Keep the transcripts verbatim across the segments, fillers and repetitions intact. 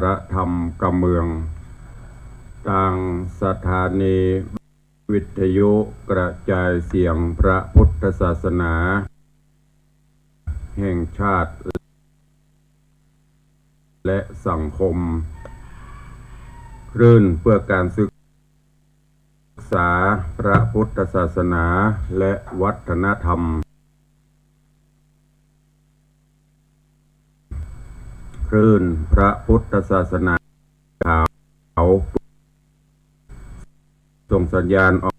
รธรรมกำเมือง ตางสถานีวิทยุกระจายเสียงพระพุทธศาสนาแห่งชาติ และสังคม คลื่นเพื่อการศึกษาพระพุทธศาสนาและวัฒนธรรม คลื่นพระพุทธศาสนาขาว ส่งสัญญาณออก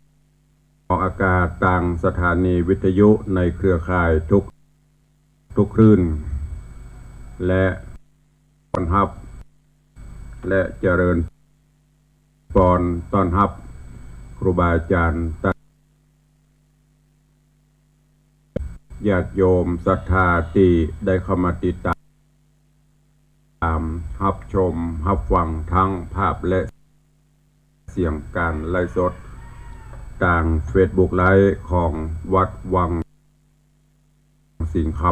ออกอากาศตางสถานีวิทยุในเครือข่ายทุก ทุกคลื่น และต้อนรับ และเจริญพรต้อนรับครูบาอาจารย์ ญาติโยมศรัทธาตี้ได้เข้ามาติดตาม ฮับชม ฮับฟังทั้งภาพและเสียงการไลฟ์สด ตางเฟซบุ๊กไลฟ์ของวัดวังสิงห์ค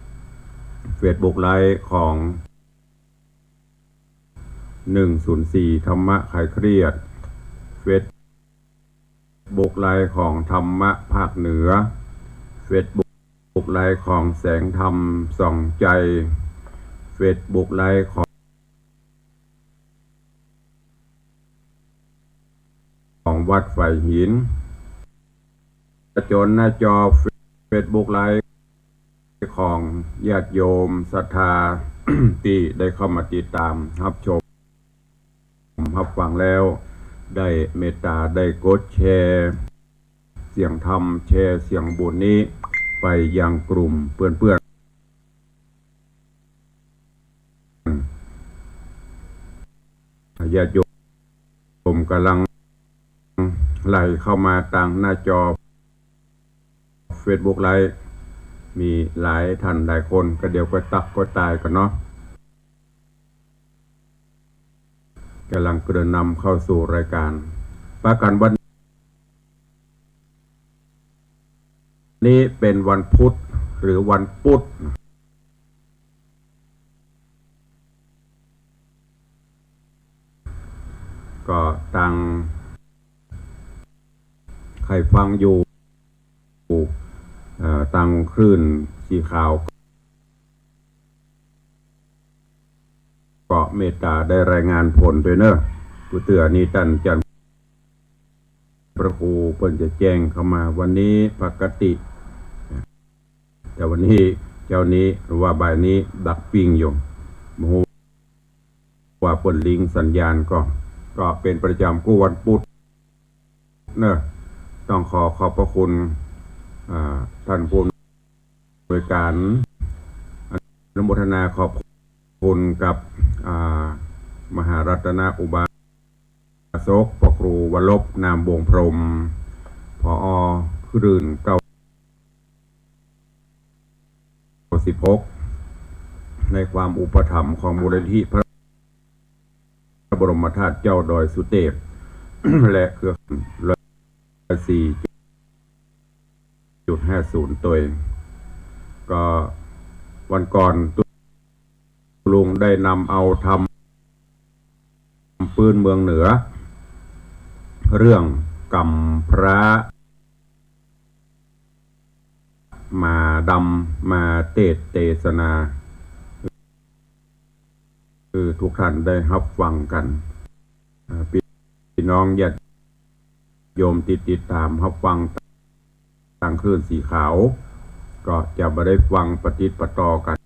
ำ เฟซบุ๊กไลฟ์ของ หนึ่งศูนย์สี่ ธรรมะคลายเครียด เฟซบุ๊กไลฟ์ของธรรมะภาคเหนือ เฟซบุ๊กไลฟ์ของแสงธรรมส่องใจ เฟซบุ๊กไลฟ์ของ ของวัดฝายหิน จนหน้าจอเฟซบุ๊กไลฟ์ของญาติโยมศรัทธา ตี้ได้เข้ามาติดตามฮับชมฮับฟังแล้ว ได้เมตตาได้กดแชร์เสียงธรรม แชร์เสียงบุญนี้ไปยังกลุ่มเปื้อนๆ ญาติโยมก๋ำลังไหลเข้ามาตางหน้าจอเฟซบุ๊กไลฟ์ มีหลายท่านหลายคน ก็เดี๋ยวก็ตักก็ตายกั๋นเนาะ ก๋ำลังเกริ่นนำเข้าสู่รายการ ปะกั๋นวันนี้เป๋นวันพุธหรือวันปุ๊ด ก็ตางใค่ฟังอยู่ เอ่อ ตางคลื่นสีขาว ก็เมตตาได้รายงานผลตวยเนาะ กูเตื้อนี้ต้านจัน พระครูเปิ้นจะแจ้งเข้ามา วันนี้ปกติ แต่วันนี้เจ๊านี้หรือว่าบ่ายนี้ดักปิ้งอยู่ บ่ฮู้ว่าเปิ้นลิงก์สัญญาณก่อ ก็เป๋นประจ๋ำกู้วันปุ๊ดเนาะ ต้องขอขอบพระคุณ อ่า ท่านผู้ โดยการอนุโมทนาขอบคุณกับ อ่า มหารัตนอุบาสก พระครูวรรณรบ นามวงศ์พรหม ผอ คลื่นเก้าสิบหก ในความอุปถัมภ์ของมูลนิธิพระ พระบรมธาตุเจ้าดอยสุเตพ และเครือข่าย ร้อยสี่จุดห้าศูนย์ ตวย ก็วันก่อนตุ๊ลุงได้นำเอาธรรมปื้นเมืองเหนือ เรื่องก๋ำพร้า หมาดำ มาเตสน์เตสนา คือทุกท่านได้ฮับฟังกั๋น อ่า ปี้น้องญาติโยมตี้ติดต๋ามฮับฟังตางคลื่นสีขาว ก็จะบ่ได้ฟังปะติดปะต่อกั๋น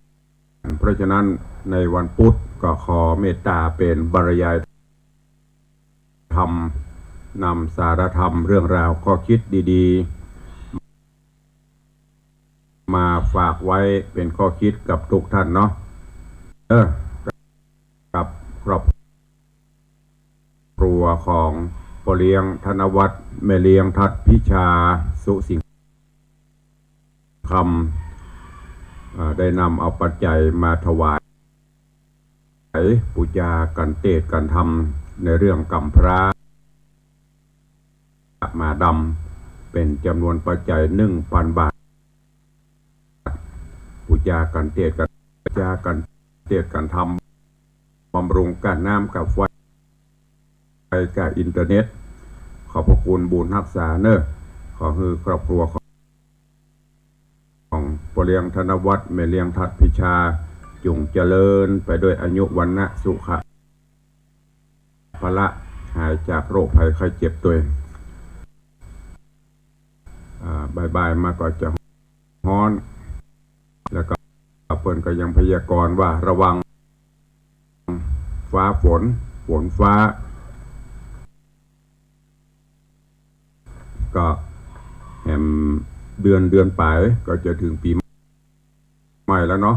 เพราะฉะนั้นในวันปุ๊ดก็ขอเมตตาเป๋นบรรยายธรรม นำสาระธรรมเรื่องราวข้อคิดดีๆ มาฝากไว้เป๋นข้อคิดกับทุกท่านเนาะ เออ กับครอบครัวของป้อเลี้ยงธนวัฒน์ แม่เลี้ยงทัดพิชา สุสิงห์คำ เอ่อ ได้นำเอาปัจจัยมาถวาย ปู๋จากั๋นเตสน์กั๋นธรรมในเรื่องก๋ำพร้า หมาดำ เป๋นจ๋ำนวนปัจจัยหนึ่งปันบาท ปู๋จากั๋นเตสน์กั๋น ปู๋จากั๋นเตสน์กั๋นธรรม บ ำรุงก้าน้ำก้าไฟ ก้าอินเทอร์เน็ต ขอบพระคุณบุญฮักษาเน่อ ขอหื้อครอบครัวของ ของป้อเลี้ยงธนวัฒน์ แม่เลี้ยงทัดพิชา จุ่งเจริญไปด้วยอายุวรรณะสุขะพละ หายจากโรคภัยไข้เจ็บตวย อ่า บ่ายๆ มาก็จะฮ้อน แล้วก็เปิ้นก็ยังพยากรณ์ว่าระวังฟ้าฝน ฝนฟ้า ก็แหมเดือน เดือนป๋ายก็จะเถิงปี๋ใหม่แล้วเนาะ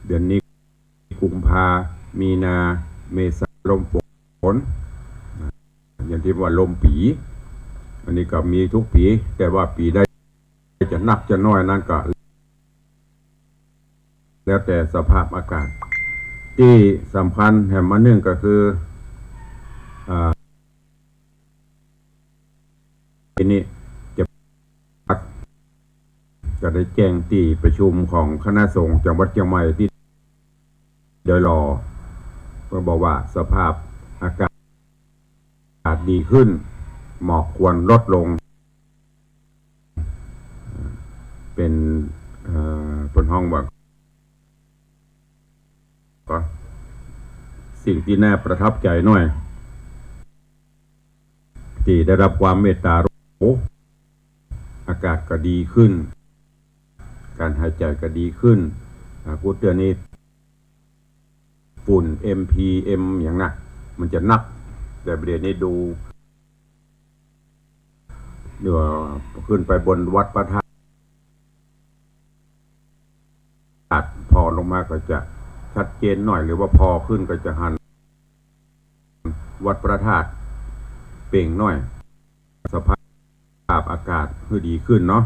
เดือนนี้กุมภา มีนา เมษา ลมฝน อย่างตี้ว่าลมปี๋ อันนี้ก็มีกู้ปี๋ แต่ว่าปี๋ใดจะนักจะน้อยนั้นก็ แล้วแต่สภาพอากาศ ตี้สำคัญแหมอันนึ่งก็คือ อ่า ตี้นี้จะ ก็ได้แจ้งตี้ประชุมของคณะสงฆ์จังหวัดเจียงใหม่ตี้ดอยหล่อ เปิ้นบอกว่าสภาพอากาศดีขึ้น หมอกควันลดลง เป๋น เอ่อ เปิ้นฮ้องว่า ก็สิ่งตี้น่าประทับใจ๋หน้อย ตี้ได้ฮับความเมตตา โอ้ อากาศก็ดีขึ้น ก๋านหายใจ๋ก็ดีขึ้น อ่า กู้เตื้อนี้ ฝุ่น เอ็ม พี เอ็ม อย่างนั้น มันจะนัก แต่ประเดี๋ยวนี้ดู เดี๋ยวขึ้นไปบนวัดพระธาตุ ผ่อลงมาก็จะชัดเจนหน้อย หรือว่าผ่อขึ้นก็จะหันวัดพระธาตุเป๋งหน้อย สภาพอากาศหื้อดีขึ้นเนาะ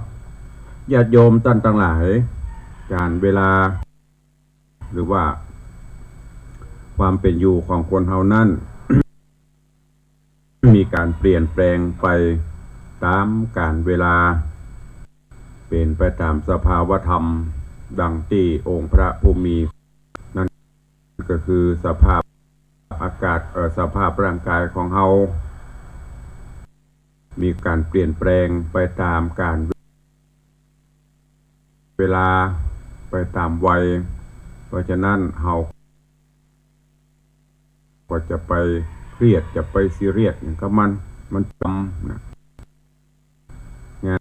ญาติโยมต้านตังหลาย ก๋าลเวลา หรือว่าความเป๋นอยู่ของคนเฮานั้น มีก๋านเปลี่ยนแปลงไปต๋ามก๋าลเวลา เป๋นไปต๋ามสภาวธรรม ดังตี้องค์พระผู้มี นั้นก็คือสภาพอากาศ เอ่อ สภาพร่างกายของเฮา มีก๋านเปลี่ยนแปลงไปต๋ามก๋าลเวลา ไปต๋ามวัย เพราะฉะนั้นเฮาก็จะไปเครียด จะไปซีเรียสหยังกับมัน มันจ๋ำนะ งา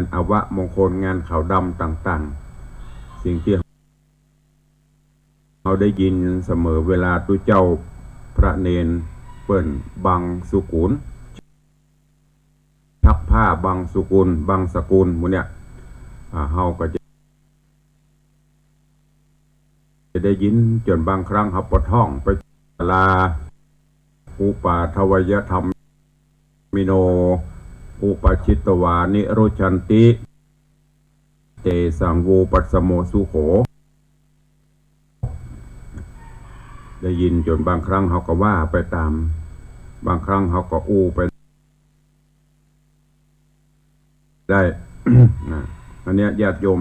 นอวมงคล งานขาวดำต่างๆ สิ่งตี้ เฮาได้ยินเสมอเวลาตุ๊เจ้าพระเณรเปิ้นบังสุกุล ชักผ้าบังสุกุล บังสกุล หมู่เนี่ย อ่า เฮาก็จะ จะได้ยินจ๋นบางครั้งเฮาปวดท้องไปศาลา อุปาทวยธัมมิโน อุปาชิตวานิรุชชันติ เตสัง โวปัสสโม สุโข ได้ยินจ๋นบางครั้งเฮาก็ว่าไปต๋าม บางครั้งเฮาก็อู้ไปได้ นะ อันเนี้ยญาติโยม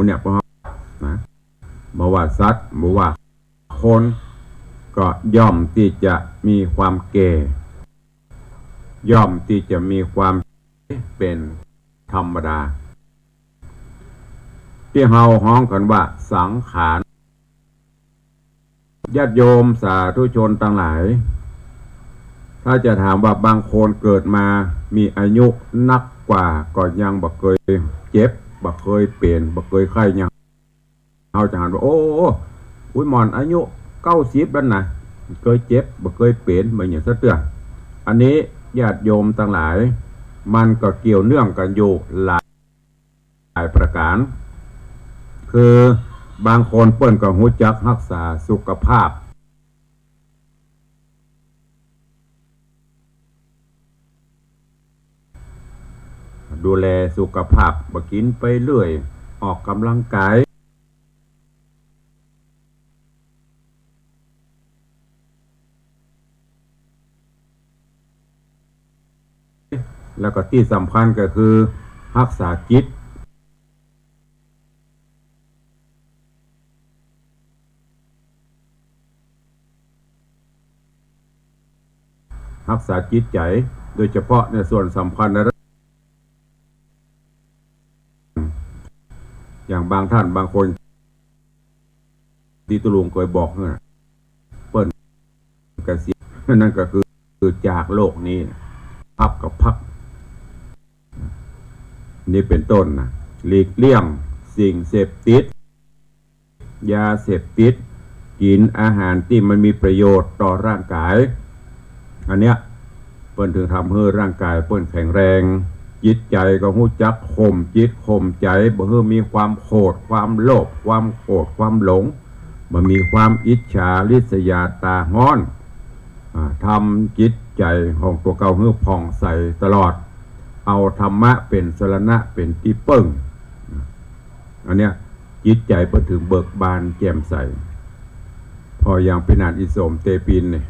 เนี่ย เพราะ นะ บ่ว่าสัตว์ บ่ว่าคน ก็ย่อมตี้จะมีความแก่ ย่อมตี้จะมีความเป๋นธรรมดา ตี้เฮาฮ้องกั๋นว่าสังขาร ญาติโยมสาธุชนตังหลาย ถ้าจะถามว่าบางคนเกิดมามีอายุนักกว่า ก็ยังบ่เกยเจ็บ บ่เกยเป๋น บ่เกยไข้หยัง เฮาจะหันว่า โอ้ อุ๊ย หม่อนอายุเก้าสิบแล้วนะ บ่เกยเจ็บ บ่เกยเป๋น บ่หยังสักเตื้อ อันนี้ญาติโยมตังหลาย มันก็เกี่ยวเนื่องกั๋นอยู่หลาย หลายประก๋าน คือบางคนเปิ้นก็ฮู้จักฮักษาสุขภาพ ดูแลสุขภาพ บ่กิ๋นไปเรื่อย ออกกำลังกาย แล้วก็ตี้สำคัญก็คือฮักษาจิต ฮักษาจิตใจ๋ โดยเฉพาะในส่วนสำคัญใน อย่างบางท่านบางคน ตี้ตุ๊ลุงเกยบอกนั่นน่ะ เปิ้นเกษียณ นั่นก็คือ คือจากโลกนี้ พับก็พับ นี่เป๋นต้นนะ หลีกเลี่ยงสิ่งเสพติด ยาเสพติด กิ๋นอาหารตี้มันมีประโยชน์ต่อร่างกาย อันเนี้ย เปิ้นถึงทำหื้อร่างกายเปิ้นแข็งแรง จิตใจ๋ก็ฮู้จักข่มจิตข่มใจ๋ บ่หื้อมีความโขด ความโลภ ความโกรธ ความหลง บ่มีความอิจฉาริษยาต๋าฮ้อน อ่า ทำจิตใจ๋ของตั๋วเก่าหื้อผ่องใสตลอด เอาธรรมะเป๋นสรณะ เป๋นตี้เปิ้ง อันเนี้ย จิตใจ๋เปิ้นถึงเบิกบานแจ่มใส พออย่างปี้หนานอีสมเตปินนี่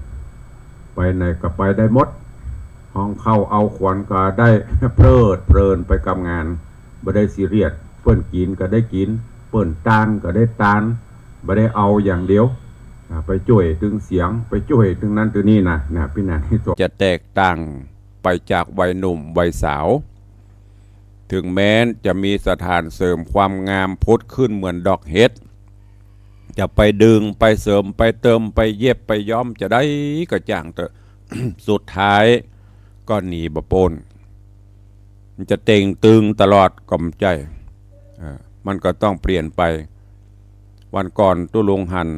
ไปไหนก็ไปได้หมด ฮ้องเข้าเอาขวัญก็ได้ เพลิดเพลินไปกับงาน บ่ได้ซีเรียส เปิ้นกิ๋นก็ได้กิ๋น เปิ้นตานก็ได้ตาน บ่ได้เอาอย่างเดียว อ่า ไปจ้วยตึงเสียง ไปจ้วยตึงนั้นตึงนี้นะ นะ ปี้หนานอีสม จะแตกต่างไปจากวัยหนุ่มวัยสาว ถึงแม้นจะมีสถานเสริมความงามผุดขึ้นเหมือนดอกเห็ด จะไปดึง ไปเสริม ไปเติม ไปเย็บ ไปย้อม จะใดก็จ้างเต๊อะ สุดท้ายก็หนีบ่ป๊น มันจะเต่งตึงตลอดก็บ่ใจ้ เออ มันก็ต้องเปลี่ยนไป วันก่อนตุ๊ลุงหัน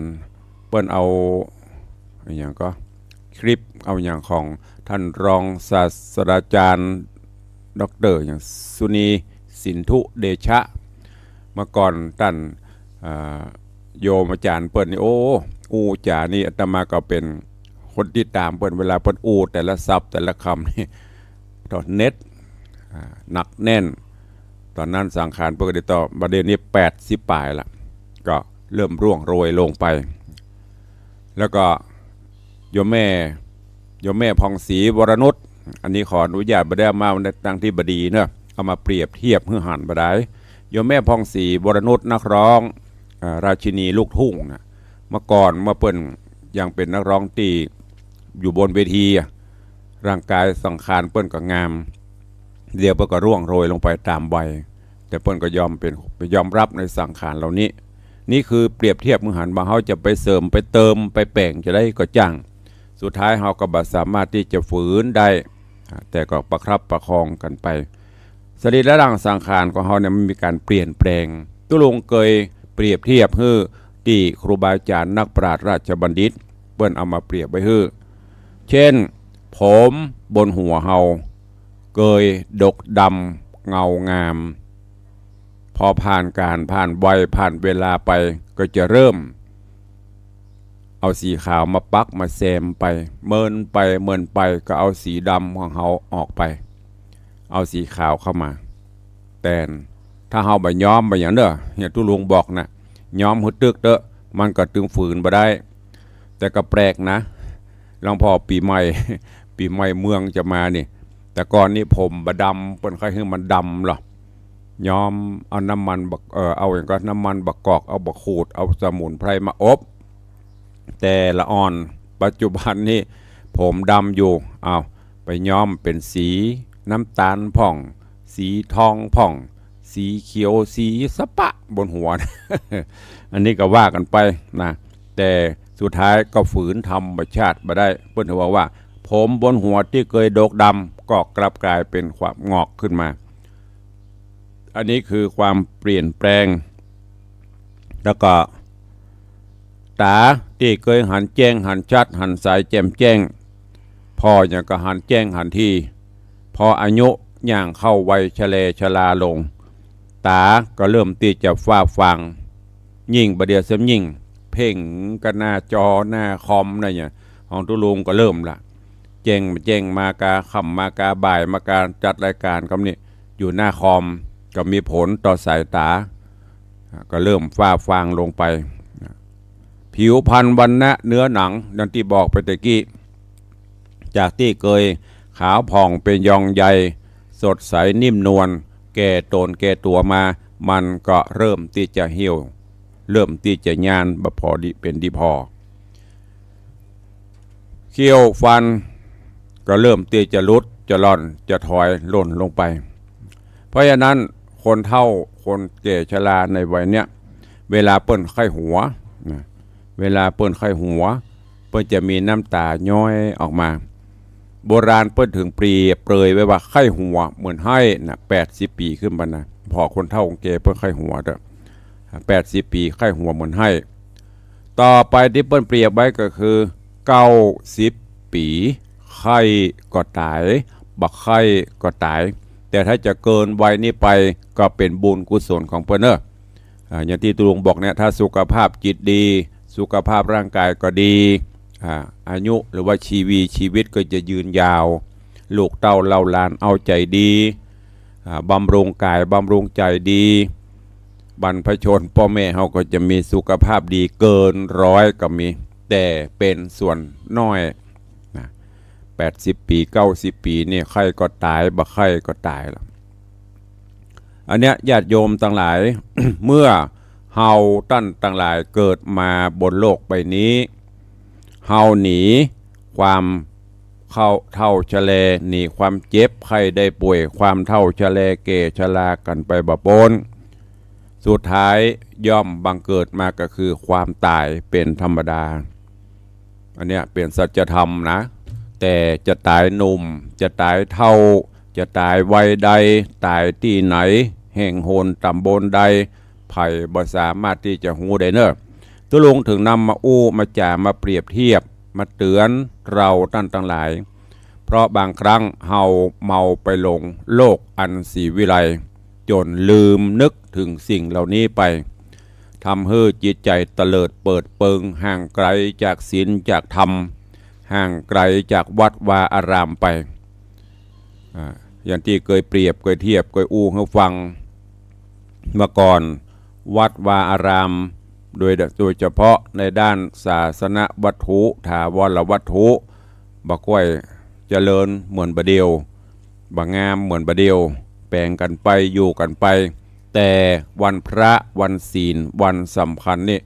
เปิ้นเอา อะหยังก็ คลิป เอาหยังของท่านรองศาสตราจารย์ ด็อกเตอร์ หยัง สุนี สินธุเดชะ เมื่อก่อนต้าน อ่า โยมอาจ๋ารย์เปิ้นนี่ โอ้ อู้จ๋านี่ อาตมาก็เป๋นคนติดต๋ามเปิ้น เวลาเปิ้นอู้แต่ละศัพท์แต่ละกำนี่ ต๋อนเน็ต อ่า หนักแน่น ต๋อนนั้นสังขารปกติ ต๋อน บ่าเดี่ยวนี้แปดสิบป๋ายละ ก็เริ่มร่วงโรยลงไป แล้วก็โยมแม่ โยมแม่ผ่องศรี วรนุช อันนี้ขออนุญาตบ่ได้เอามาในตางตี้บ่ดีเนาะ เอามาเปรียบเทียบหื้อหันบ่ได้ โยมแม่ผ่องศรี วรนุช นักร้อง อ่า ราชินีลูกทุ่งน่ะ เมื่อก่อนเมื่อเปิ้นยังเป๋นนักร้องตี้อยู่บนเวทีอะ ร่างกายสังขารเปิ้นก็งาม เดี๋ยวเปิ้นก็ร่วงโรยลงไปต๋ามวัย แต่เปิ้นก็ยอมเป๋น ยอมรับในสังขารเหล่านี้ นี่คือเปรียบเทียบหื้อหัน บ่าเฮาจะไปเสริม ไปเติม ไปแป๋งจะใดก็จ้าง สุดท้ายเฮาก็บ่สามารถตี้จะฝืนได้ อ่า แต่ก็ประคับประคองกั๋นไป สรีระร่างสังขารของเฮาเนี่ยมันมีก๋านเปลี่ยนแปลง ตุ๊ลุงเกยเปรียบเทียบหื้อตี้ครูบาอาจ๋ารย์นักปราชญ์ราชบัณฑิต เปิ้นเอามาเปรียบไว้หื้อ เช่น ผมบนหัวเฮาเกยดกดำเงางาม พอผ่านก๋าลผ่านวัยผ่านเวลาไป ก็จะเริ่มเอาสีขาวมาปักมาแซมไป เมินไปเมินไปก็เอาสีดำของเฮาออกไป เอาสีขาวเข้ามาแตน ถ้าเฮาบ่ย้อมบ่หยังเน่อ อย่างตุ๊ลุงบอกน่ะ ย้อมหื้อตึกเต๊อะ มันก็ตึงฝืนบ่ได้ แต่ก็แปลกนะ หลวงพ่อปี๋ใหม่ ปี๋ใหม่เมืองจะมานี่ แต่ก่อนนี่ผมบ่ดำ เปิ้นใค่หื้อมันดำลอ ย้อม เอาน้ำมันบัก เอ่อ เอาหยังก็ น้ำมันบักกอก เอาบักขูด เอาสมุนไพรมาอบ แต่ละอ่อน ปัจจุบันนี้ผมดำอยู่ เอาไปย้อมเป๋นสีน้ำตาลพ่อง สีทองพ่อง สีเขียว สีสะปะบนหัว อันนี้ก็ว่ากั๋นไปนะ แต่สุดท้ายก็ฝืนธรรมชาติบ่ได้ เปิ้นถือว่า ผมบนหัวตี้เกยดกดำก็กลับกลายเป๋นความงอกขึ้นมา อันนี้คือความเปลี่ยนแปลง แล้วก็ ต๋าตี้เกยหันแจ้ง หันชัด หันใสแจ่มแจ้ง ผ่อหยังก็หันแจ้งหันที พออายุย่างเข้าวัยชะแลชราลง ต๋าก็เริ่มตี้จะฝ้าฟาง ยิ่งบ่าเดี่ยวเสียยิ่ง เพ่งกับหน้าจอหน้าคอมนั่นเนี่ย ของตุ๊ลุงก็เริ่มละ แจ้ง แจ้งมากาค่ำ มากาบ่าย มากาจัดรายก๋านกำนี้ อยู่หน้าคอม ก็มีผลต่อสายต๋า ก็เริ่มฝ้าฟางลงไป ผิวพรรณวรรณะเนื้อหนัง ดังตี้บอกไปตะกี้ จากตี้เกยขาวผ่องเป๋นยองใย สดใสนิ่มนวล แก่ต๋นแก่ตั๋วมา มันก็เริ่มตี้จะเหี่ยว เริ่มตี้จะย่าน บ่พอดีเป๋นดีผ่อ เขี้ยวฟันก็เริ่มตี้จะหลุด จะหล่อน จะถอยหล่นลงไป เพราะฉะนั้นคนเฒ่าคนแก่ชราในวัยเนี้ย เวลาเปิ้นใค่หัวนะ เวลาเปิ้นใค่หัว เปิ้นจะมีน้ำต๋าย้อยออกมา โบราณเปิ้นถึงเปรียบเปรยไว้ว่าใค่หัวเหมือนไห้นะ แปดสิบปี๋ขึ้นไปนะ ผ่อคนเฒ่าคนแก่เปิ้นใค่หัวเต๊อะ แปดสิบปี๋ใค่หัวเหมือนไห้ ต่อไปตี้เปิ้นเปรียบไว้ก็คือ เก้าสิบปี๋ ใค่ก็ต๋าย บ่ใค่ก็ต๋าย แต่ถ้าจะเกินวัยนี้ไปก็เป๋นบุญกุศลของเปิ้นเน้อ อ่า อย่างตี้ตุ๊ลุงบอกเนี่ย ถ้าสุขภาพจิตดี สุขภาพร่างกายก็ดี อ่า อายุหรือว่าชีวี ชีวิตก็จะยืนยาว ลูกเต้าเหล่าหลานเอาใจ๋ดี อ่า บำรุงกายบำรุงใจ๋ดี บรรพชนป้อแม่เฮาก็จะมีสุขภาพดี เกินร้อยก็มี แต่เป๋นส่วนน้อยนะ แปดสิบปี๋ เก้าสิบปี๋นี่ ใค่ก็ต๋าย บ่ใค่ก็ต๋ายละ อันเนี้ย ญาติโยมตังหลาย เมื่อเฮาต้านตังหลายเกิดมาบนโลกใบนี้ เฮาหนีความเข้าเฒ่าชะแล หนีความเจ็บไข้ได้ป่วย ความเฒ่าชะแลแก่ชรากั๋นไปบ่ป๊น สุดท้ายย่อมบังเกิดมาก็คือความต๋ายเป๋นธรรมดา อันเนี้ยเป๋นสัจธรรมนะ แต่จะต๋ายหนุ่ม จะต๋ายเฒ่า จะต๋ายวัยใด ต๋ายตี้ไหน แห่งหนต๋ำบลใด ใผบ่สามารถตี้จะฮู้ได้เน้อ ตุ๊ลุงถึงนำมาอู้มาจ๋า มาเปรียบเทียบ มาเตื๋อนเฮาต้านตังหลาย เพราะบางครั้งเฮาเมาไปหลงโลกอันศรีวิไล จ๋นลืมนึกถึงสิ่งเหล่านี้ไป ทำหื้อจิตใจ๋เตลิดเปิดเปิง ห่างไก๋จากศีลจากธรรม ห่างไก๋จากวัดวาอารามไป อ่า อย่างตี้เกยเปรียบ เกยเทียบ เกยอู้หื้อฟัง เมื่อก่อนวัดวาอาราม โดย โดยเฉพาะในด้านศาสนวัตถุ ถาวรวัตถุ บ่ก้อยเจริญเหมือนบ่าเดี่ยว บ่งามเหมือนบ่าเดี่ยว แป๋งกั๋นไป อยู่กั๋นไป แต่วันพระ วันศีล วันสำคัญนี่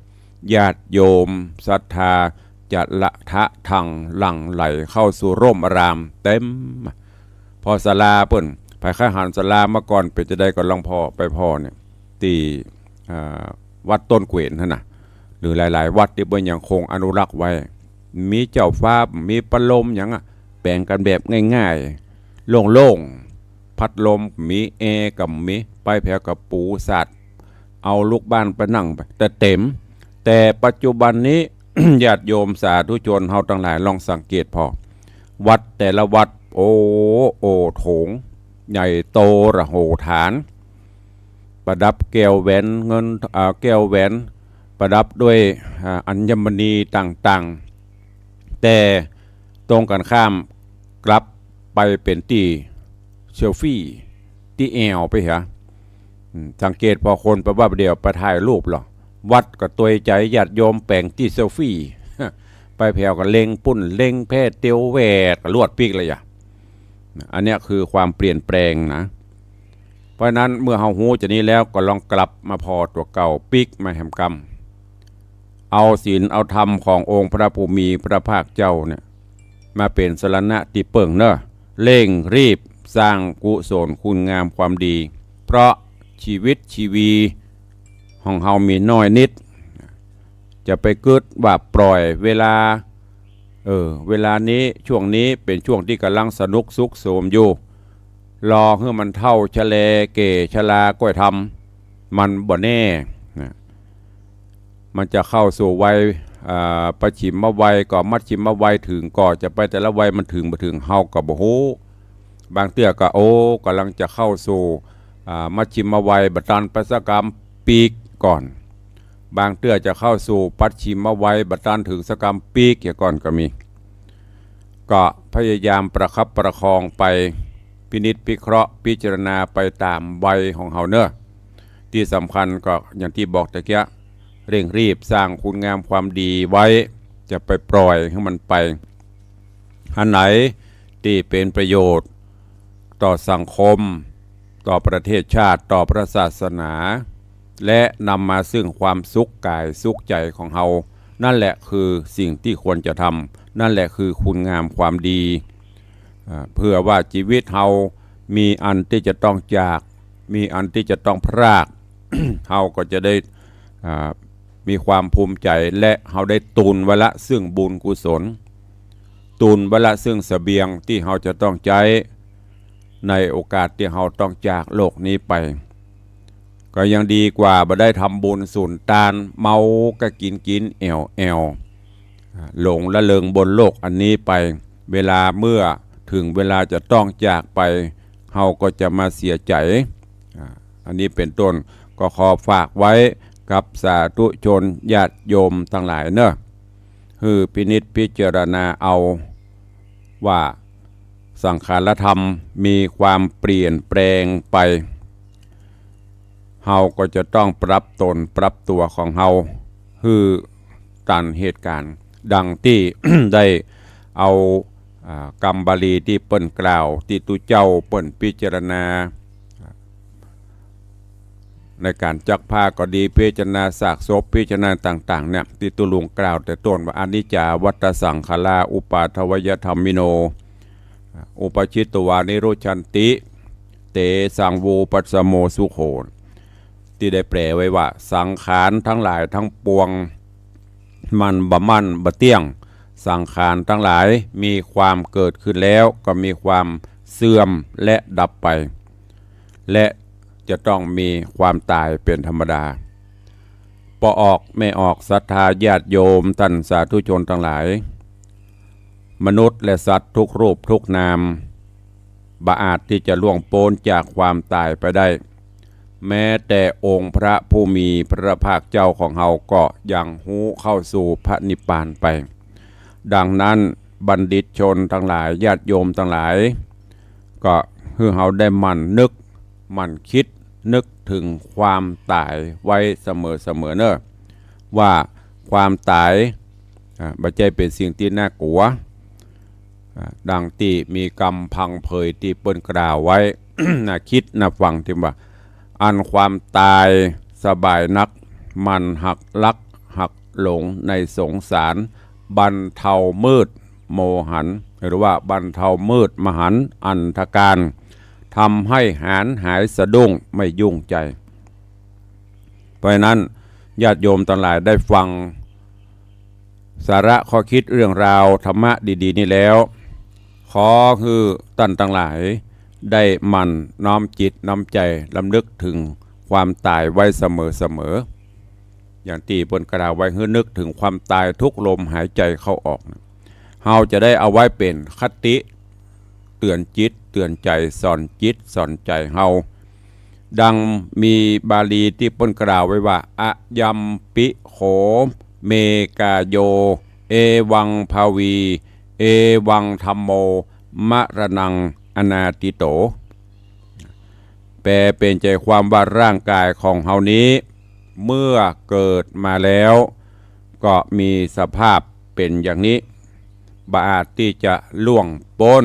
ญาติโยมศรัทธาจะละทะธังหลั่งไหลเข้าสู่ร่มอารามเต็ม ผ่อศาลาเปิ้น ใผใค่หันศาลาเมื่อก่อนเป๋นจาใดก็ลองผ่อ ไปผ่อเนี่ย ตี้ อ่า วัดต้นเกวนหั้นนะ หรือหลายๆ วัดตี้เปิ้นยังคงอนุรักษ์ไว้ มีเจ้าฟ้า มีพัดลมหยังอะ แป๋งกั๋นแบบง่ายๆ โล่งๆ พัดลมมี แอร์ก็มี ไปแผวก็ปูสาด เอาลูกบ้านไปนั่งไป แต่เต็ม แต่ปัจจุบันนี้ ญาติโยมสาธุชนเฮาตังหลายลองสังเกตผ่อ วัดแต่ละวัด โอ้ โอโถง ใหญ่โตระโหฐาน ประดับแก้วแหวนเงิน อ่า แก้วแหวน ประดับด้วย อ่า อัญมณีต่างๆ แต่ตรงกั๋นข้ามกลับไปเป๋นตี้เซลฟี่ ตี้แอ่วไปเหีย อืม สังเกตผ่อคนไปวัดเดี่ยวไปถ่ายรูปเหรอ วัดก็ตวยใจ๋ ญาติโยมแป๋งตี้เซลฟี่ ไปแผวก็เล็งปุ้นเล็งแพ่เตียวแหวดก็ลวดปิ๊กเลยอะ อันเนี้ยคือความเปลี่ยนแปลงนะ เพราะฉะนั้นเมื่อเฮาฮู้จะนี้แล้วก็ลองกลับมาผ่อตั๋วเก่าปิ๊กมาแหมกำ เอาศีลเอาธรรมขององค์พระผู้มีพระภาคเจ้าเนี่ย มาเป๋นสรณะตี้เปิ้งเนาะ เร่งรีบสร้างกุศลคุณงามความดี เพราะชีวิตชีวีของเฮามีน้อยนิด จะไปกึ๊ดว่าปล่อยเวลา เออ เวลานี้ช่วงนี้เป๋นช่วงตี้ก่ำลังสนุกสุขโสมอยู่ รอหื้อมันเฒ่าชะแลแก่ชราก้อยทำ มันบ่แน่นะ มันจะเข้าสู่วัย อ่า ปัจฉิมวัยก่อ มัชฌิมวัยเถิงก่อ จะไปแต่ละวัยมันเถิงบ่เถิงเฮาก็บ่ฮู้ บางเตื้อก็ โอ้ ก่ำลังจะเข้าสู่ อ่า มัชฌิมวัย บ่ตันไปสักกำปี๊กก่อน บางเตื้อจะเข้าสู่ปัจฉิมวัย บ่ตันเถิงสักกำปี๊กเหียก่อนก็มี ก็พยายามประคับประคองไป พินิจพิเคราะห์พิจารณาไปต๋ามวัยของเฮาเนาะ ตี้สำคัญก็อย่างตี้บอกตะเกียะ เร่งรีบสร้างคุณงามความดีไว้ จะไปปล่อยหื้อมันไป อันไหนตี้เป๋นประโยชน์ต่อสังคม ต่อประเทศชาติ ต่อพระศาสนา และนำมาซึ่งความสุขกายสุขใจ๋ของเฮา นั่นแหละคือสิ่งตี้ควรจะทำ นั่นแหละคือคุณงามความดี อ่า เผื่อว่าจีวิตเฮามีอันตี้จะต้องจาก มีอันตี้จะต้องพราก เฮาก็จะได้ อ่า มีความภูมิใจ๋ และเฮาได้ตุนไว้ละซึ่งบุญกุศล ตุนไว้ละซึ่งเสบียงตี้เฮาจะต้องใจ๊ ในโอกาสตี้เฮาต้องจากโลกนี้ไป ก็ยังดีกว่าบ่ได้ทำบุญสุนตาน เมาก็กิ๋นกิ๋นแอ่วแอ่ว อ่า หลงละเริงบนโลกอันนี้ไป เวลาเมื่อเถิงเวลาจะต้องจากไป เฮาก็จะมาเสียใจ๋ อ่า อันนี้เป๋นต้น ก็ขอฝากไว้กับสาธุชนญาติโยมตังหลายเนาะ หื้อพินิจพิจารณาเอาว่าสังขารธรรมมีความเปลี่ยนแปลงไป เฮาก็จะต้องปรับตนปรับตั๋วของเฮา หื้อตันเหตุก๋ารณ์ ดังตี้ ได้เอา อ่า กำบาลีตี้เปิ้นกล่าว ตี้ตุ๊เจ้าเปิ้นพิจารณา ในก๋านจักผ้าก็ดี พิจารณาซากศพ พิจารณาต่างๆ เนี่ย ตี้ตุ๊ลุงกล่าวแต่ต้นว่า อนิจจาวัฏฏะสังขารา อุปาทวยธัมมิโน อุปาทิตวานิรุจฉันติ เตสัง วูปัสสโม สุโข ตี้ได้แปลไว้ว่า สังขารตังหลายตังปวง มันบ่มั่นบ่เตี้ยง สังขารตังหลายมีความเกิดขึ้นแล้วก็มีความเสื่อมและดับไป และจะต้องมีความต๋ายเป๋นธรรมดา ป้อออกแม่ออกศรัทธาญาติโยมต้านสาธุชนตังหลาย มนุษย์และสัตว์ทุกรูปทุกนาม บ่อาจตี้จะล่วงป๊นจากความต๋ายไปได้ แม้แต่องค์พระผู้มีพระภาคเจ้าของเฮาก็ยังฮู้เข้าสู่พระนิพพานไป ดังนั้นบัณฑิตชนตังหลาย ญาติโยมตังหลาย ก็หื้อเฮาได้หมั่นนึก หมั่นกึ๊ดนึกเถิงความต๋ายไว้เสมอๆ เนาะ ว่าความต๋าย อ่า บ่ใจ้เป๋นสิ่งตี้น่ากลัว อ่า ดังตี้มีกำพังเพยตี้เปิ้นกล่าวไว้ น่ากึ๊ดน่าฟังตี้ว่า อันความต๋ายสบายนัก มันหักลักหักหลงในสงสาร บรรเทามืดโมหัน หรือว่าบรรเทามืดมหันต์อันธการ ทำให้หลานหายสะดุ้งไม่ยุ่งใจ เพราะฉะนั้นญาติโยมตังหลายได้ฟังสาระข้อกึ๊ดเรื่องราวธรรมะดีๆ นี้แล้ว ขอหื้อต้านตังหลายได้หมั่นน้อมจิตน้อมใจ๋รำลึกเถิงความต๋ายไว้เสมอๆ อย่างตี้เปิ้นกล่าวไว้ หื้อนึกเถิงความต๋ายทุกลมหายใจ๋เข้าออก เฮาจะได้เอาไว้เป๋นคติเตื๋อนจิตเตื๋อนใจ๋ สอนจิตสอนใจ๋เฮา ดังมีบาลีตี้เปิ้นกล่าวไว้ว่า อะยัมปิโข เม กาโย เอวังภาวี เอวังธัมโม มะระณังอนาทิโต แปลเป๋นใจ๋ความว่าร่างกายของเฮานี้ เมื่อเกิดมาแล้ว ก็มีสภาพเป๋นอย่างนี้ บ่อาจตี้จะล่วงป๊น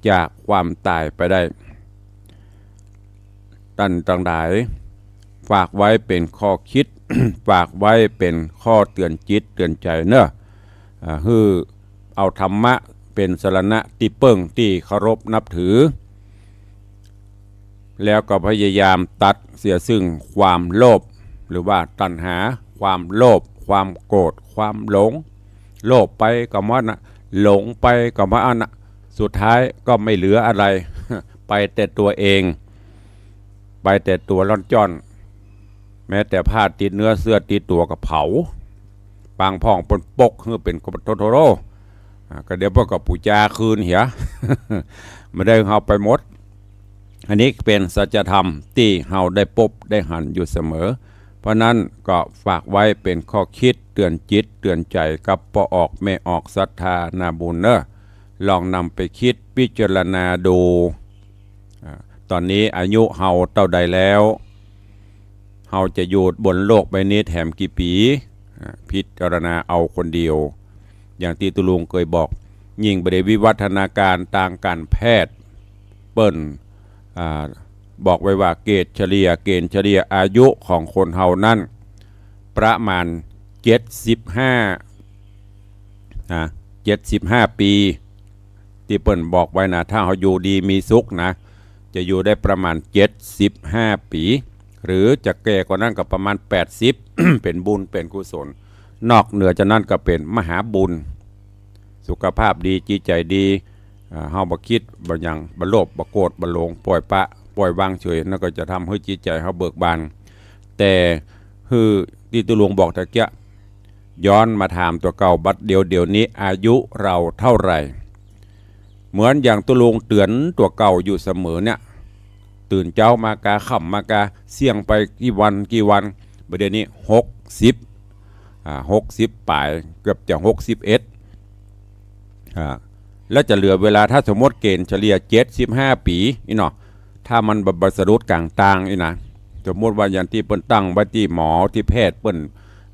จากความต๋ายไปได้ ต้านตังหลาย ฝากไว้เป๋นข้อคิด ฝากไว้เป๋นข้อเตื๋อนจิตเตื๋อนใจ๋เนาะ อ่า หื้อเอาธรรมะเป๋นสรณะตี้เปิ้งตี้เคารพนับถือ แล้วก็พยายามตัดเสียซึ่งความโลภ หรือว่าตัณหา ความโลภ ความโกรธ ความหลง โลภไปก็บ่อั้นนะ หลงไปก็บ่อั้นนะ สุดท้ายก็ไม่เหลืออะไร ไปแต่ตัวเอง ไปแต่ตั๋วล่อนจ้อน แม้แต่ผ้าติดเนื้อเสื้อติดตั๋วก็เผา บางพ่องเปิ้นปกหื้อเป๋นโทโทโร อ่า ก็เดี๋ยวเปิ้นก็ปู๋จาคืนเหีย บ่ได้เฮาไปหมด อันนี้เป๋นสัจธรรมตี้เฮาได้ปบได้หันอยู่เสมอ เพราะนั้นก็ฝากไว้เป๋นข้อคิดเตื๋อนจิตเตื๋อนใจ๋กับป้อออกแม่ออกศรัทธานาบุญเนาะ ลองนำไปคิดพิจารณาดู อ่า ต๋อนนี้อายุเฮาเต้าใดแล้ว เฮาจะอยู่บนโลกใบนี้แถมกี่ปี๋ อ่า พิจารณาเอาคนเดียว อย่างตี้ตุ๊ลุงเกยบอก ยิ่งบ่ได้วิวัฒนาการตางก๋านแพทย์ เปิ้น อ่า บอกไว้ว่าเกรดเฉลี่ย เกณฑ์เฉลี่ยอายุของคนเฮานั้น ประมาณเจ็ดสิบห้า นะ เจ็ดสิบห้าปี๋ ตี้เปิ้นบอกไว้นะ ถ้าเฮาอยู่ดีมีสุขนะ จะอยู่ได้ประมาณเจ็ดสิบห้าปี๋ หรือจะแก่กว่านั้นก็ประมาณแปดสิบ เป๋นบุญเป๋นกุศล นอกเหนือจากนั้นก็เป๋นมหาบุญ สุขภาพดี จิตใจ๋ดี อ่า เฮาบ่กึ๊ดบ่หยัง บ่โลภ บ่โกรธ บ่หลง ปล่อยปะ ปล่อยวางเฉย นั่นก็จะทำหื้อจิตใจ๋เฮาเบิกบาน แต่หื้อตี้ตุ๊ลุงบอกตะเกียะ ย้อนมาถามตั๋วเก่าบัดเดี๋ยว เดี๋ยวนี้อายุเราเท่าไหร่ เหมือนอย่างตุ๊ลุงเตื๋อนตั๋วเก่าอยู่เสมอเนี่ย ตื่นเจ๊ามากา ค่ำมากา เสี่ยงไปกี่วันกี่วัน บัดเดี๋ยวนี้หกสิบ อ่า หกสิบป๋าย เกือบจะหกสิบเอ็ด อ่า แล้วจะเหลือเวลา ถ้าสมมติเกณฑ์เฉลี่ยเจ็ดสิบห้าปี๋ อี้เนาะ ถ้ามันบ่ บ่สะดุดก๋างตางอี้นะ สมมติว่าอย่างตี้เปิ้นตั้งไว้ตี้หมอตี้แพทย์เปิ้น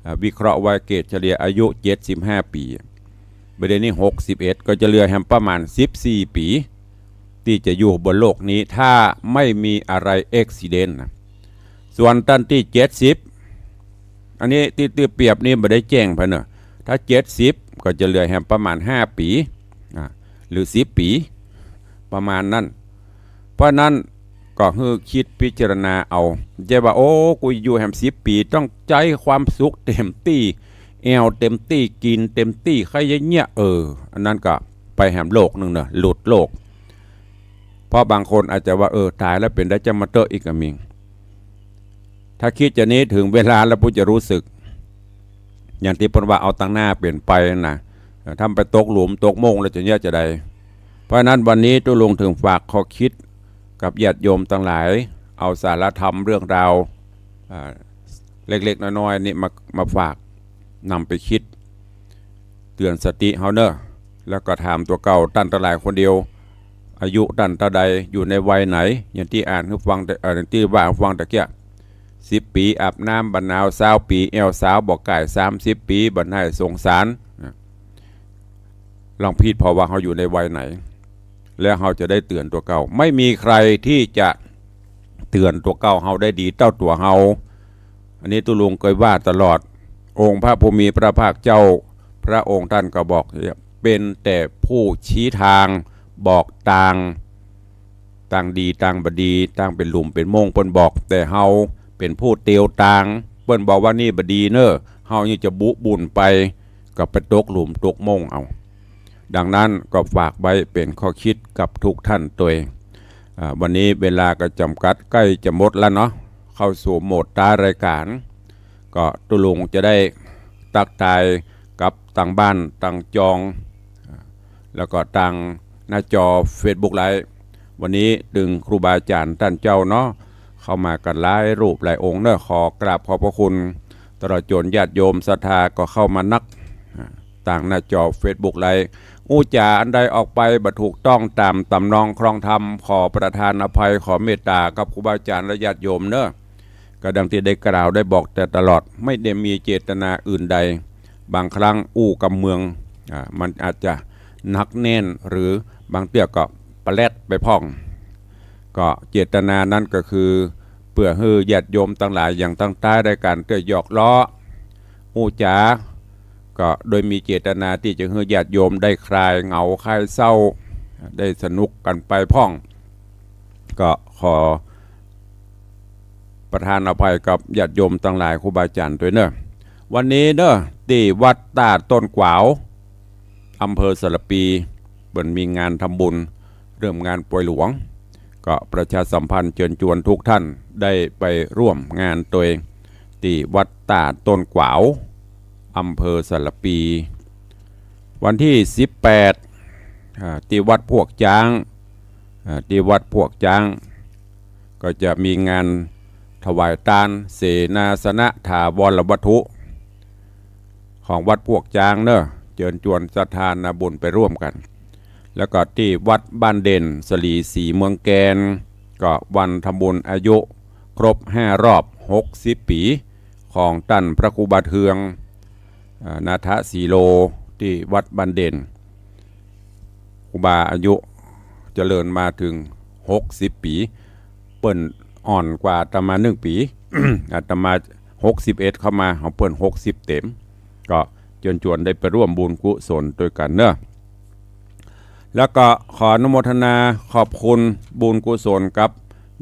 อ่า วิเคราะห์ไว้เกณฑ์เฉลี่ยอายุเจ็ดสิบห้าปี๋ บัดเดี๋ยวนี้หกสิบเอ็ด ก็จะเหลือแหมประมาณสิบสี่ปี๋ ตี้จะอยู่บนโลกนี้ ถ้าไม่มีอะไรอุบิเหตุนะ ส่วนต้านตี้เจ็ดสิบ อันนี้ตี้ ตี้เปรียบนี่บ่ได้แจ้งไปเนาะ ถ้าเจ็ดสิบ ก็จะเหลือแหมประมาณห้าปี๋ อ่า หรือสิบปี๋ ประมาณนั้น เพราะนั้นก็หื้อคิดพิจารณาเอา บ่ใจ้ว่า โอ้ กูอยู่แหมสิบปี๋ ต้องใจ๊ความสุขเต๋มตี้ แอ่วเต๋มตี้ กิ๋นเต๋มตี้ ใค่เยียะๆ เออ อันนั้นก็ไปแหมโลกนึ่งเนาะ หลุดโลก เพราะบางคนอาจจะว่า เออ ต๋ายแล้วเป๋นใด จะมาเต๊อะอีกก็มี ถ้าคิดจะนี้ เถิงเวลาแล้วปุ๊จะฮู้สึก อย่างตี้เปิ้นว่าเอาตังหน้าเป๋นไปนะ เออ ถ้าไปตกหลุมตกโม่งแล้วจะเยียะจาใด เพราะนั้นวันนี้ตุ๊ลุงเถิงฝากข้อคิดกับญาติโยมตังหลาย เอาสาระธรรมเรื่องราว อ่า เล็กๆ น้อยๆ นี่มา มาฝาก นำไปคิด เตื๋อนสติเฮาเนาะ แล้วก็ถามตั๋วเก่า ต้านตังหลายคนเดียว อายุต้านเต้าใด อยู่ในวัยไหน อย่างตี้อ่านหื้อฟังตะ เอ่อ อย่างตี้ว่าหื้อฟังตะเกียะ สิบปี๋อาบน้ำบ่หนาว ซาวปี๋แอ่วสาวบ่ก่าย สามสิบปี๋บ่น่ายสงสาร นะ ลองพิจารณาว่าเฮาอยู่ในวัยไหน แล้วเฮาจะได้เตื๋อนตั๋วเก่า ไม่มีใครที่จะเตื๋อนตั๋วเก่าเฮาได้ดีเต้าตั๋วเฮา อันนี้ตุ๊ลุงเกยว่าตลอด องค์พระผู้มีพระภาคเจ้า พระองค์ต้านก็บอก เป๋นแต่ผู้ชี้ตาง บอกตาง ตางดี ตางบ่ดี ตางเป๋นหลุมเป๋นโม่ง เปิ้นบอก แต่เฮาเป๋นผู้เตียวตาง เปิ้นบอกว่านี่บ่ดีเนาะ เฮายังจะบุบุ่นไป ก็ไปตกหลุมตกโม่งเอา ดังนั้นก็ฝากไว้เป๋นข้อคิดกับทุกท่านตวย อ่า วันนี้เวลาก็จ๋ำกัด ใก้จะหมดแล้วเนาะ เข้าสู่โหมดท้ายรายการ ก็ตุ๊ลุงจะได้ตั๊กตายกับตางบ้านตางจอง แล้วก็ตางหน้าจอเฟซบุ๊กไลฟ์ วันนี้ตึงครูบาอาจ๋ารย์ต้านเจ้าเนาะ เข้ามากั๋นหลายรูปหลายองค์เนาะ ขอกราบขอบพระคุณ ตลอดจ๋นญาติโยมศรัทธาก็เข้ามานัก อ่า ตางหน้าจอเฟซบุ๊กไลฟ์ อู้จ๋าอันใดออกไปบ่ถูกต้องต๋ามต๋ำนองครองธรรม ขอประทานอภัย ขอเมตต๋ากับครูบาอาจ๋ารย์และญาติโยมเนาะ ก็ดังตี้ได้กล่าวได้บอกแต่ตลอด ไม่ได้มีเจตนาอื่นใด บางครั้งอู้กำเมือง อ่า มันอาจจะหนักแน่น หรือบางเตื้อก็ปะแล็ดไปพ่อง ก็เจตนานั้นก็คือ เปื้อหื้อญาติโยมตังหลายอย่างตังใต้ได้ก๋านเตื้อหยอกเล้อ ฮู้จ๋า ก็โดยมีเจตนาตี้จะหื้อญาติโยมได้คลายเหงาคลายเศร้า ได้สนุกกั๋นไปพ่อง ก็ขอประทานอภัยกับญาติโยมตังหลายครูบาอาจ๋ารย์ตวยเน่อ วันนี้เน่อ ตี้วัดต้าต้นกวาว อำเภอสารภี เปิ้นมีงานทำบุญเริ่มงานปอยหลวง ก็ประชาสัมพันธ์เจิญจวนทุกท่านได้ไปร่วมงานตวย ตี้วัดต้าต้นกวาว อำเภอสารภี วันตี้สิบแปด อ่า ตี้วัดพวกจ๊าง อ่า ตี้วัดพวกจ๊าง ก็จะมีงานถวายตานเสนาสนะถาวรวัตถุ ของวัดพวกจ๊างเน่อ เจิญจวนศรัทธานาบุญไปร่วมกั๋น แล้วก็ตี้วัดบ้านเด่น สลีศรีเมืองแกน ก็วันทำบุญอายุครบห้ารอบหกสิบปี๋ ของต้านพระครูบาเทือง อ่า นาถสีโล ตี้วัดบ้านเด่น ครูบาอายุเจริญมาเถิงหกสิบปี๋ เปิ้นอ่อนกว่าอาตมานึ่งปี๋ อาตมาหกสิบเอ็ดเข้ามา ของเปิ้นหกสิบเต็ม ก็เจิญจวนได้ไปร่วมบุญกุศลตวยกั๋นเน่อ แล้วก็ขออนุโมทนาขอบคุณบุญกุศลกับ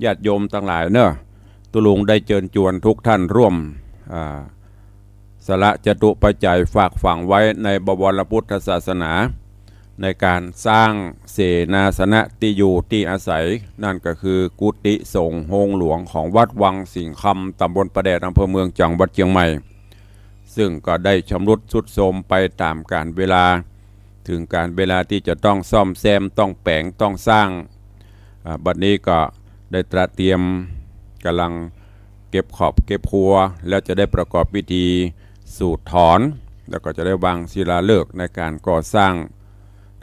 ญาติโยมตังหลายเน่อ ตุ๊ลุงได้เจิญจวนทุกท่านร่วม อ่า สละจตุปัจจัยฝากฝังไว้ในบวรพุทธศาสนา ในก๋านสร้างเสนาสนะตี้อยู่ตี้อาศัย นั่นก็คือกุฏิสงฆ์โฮงหลวงของวัดวังสิงห์คำ ตำบลป่าแดด อำเภอเมือง จังหวัดเจียงใหม่ ซึ่งก็ได้ชำรุดทรุดโทรมไปต๋ามกาลเวลา เถิงกาลเวลาตี้จะต้องซ่อมแซม ต้องแป๋ง ต้องสร้าง อ่า บัดนี้ก็ได้ตระเตรียม ก๋ำลังเก็บขอบเก็บครัว แล้วจะได้ประกอบพิธีสูดถอน แล้วก็จะได้วางศิลาฤกษ์ในก๋านก่อสร้าง